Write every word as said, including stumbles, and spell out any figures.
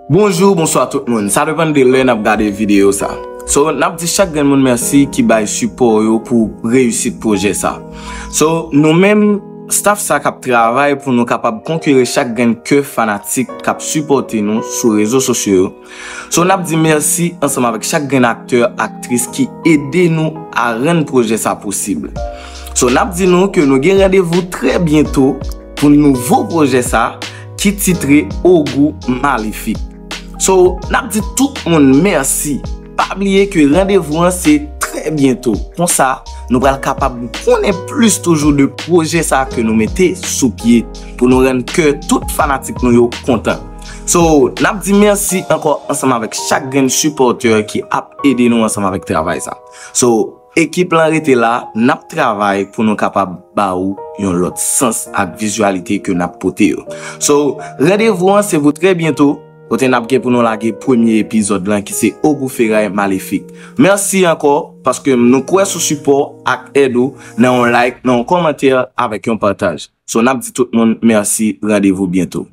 Bonjou, bonswa tout moun. Sa depann de lè n ap gade videyo sa. So, n ap di chak grenn moun mèsi ki bay sipò yo pou reyisit pwojè sa. So, nou menm, staff sa k ap travay pou nou kapab konkeri chak grenn kè fanatik k ap sipòte nou sou rezo sosyo yo. So, n ap di mèsi ansanm avèk chak grenn aktè, aktris ki ede nou a rann pwojè sa posib. So, n ap di nou ke nou gen randevou trè byento pou nouvo pwojè sa ki titre Ogou Malefik. So, n ap di tout moun mèsi. Pa bliye ke randevou an se trè byento. Konsa, nou pral kapab konnen plis toujou de pwojè sa ke nou mete sou pye pou nou rann kè tout fanatik nou yo kontan. So, n ap di mèsi ankò ansanm avèk chak grenn sipòtè ki ap ede nou ansanm avèk travay sa. So, ekip lan rete la, n ap travay pou nou kapab ba ou yon lòt sans ak vizyalite ke n ap pote yo. So, randevou an se pou trè byento, kote n ap gen pou nou lage premye epizòd lan ki se Ogou Feray Malefik. Mèsi ankò, paske nou kwè sou sipò ak èd ou nan yon like, nan yon kòmantè avèk yon pataj. So, n ap di tout moun mèsi, randevou byento.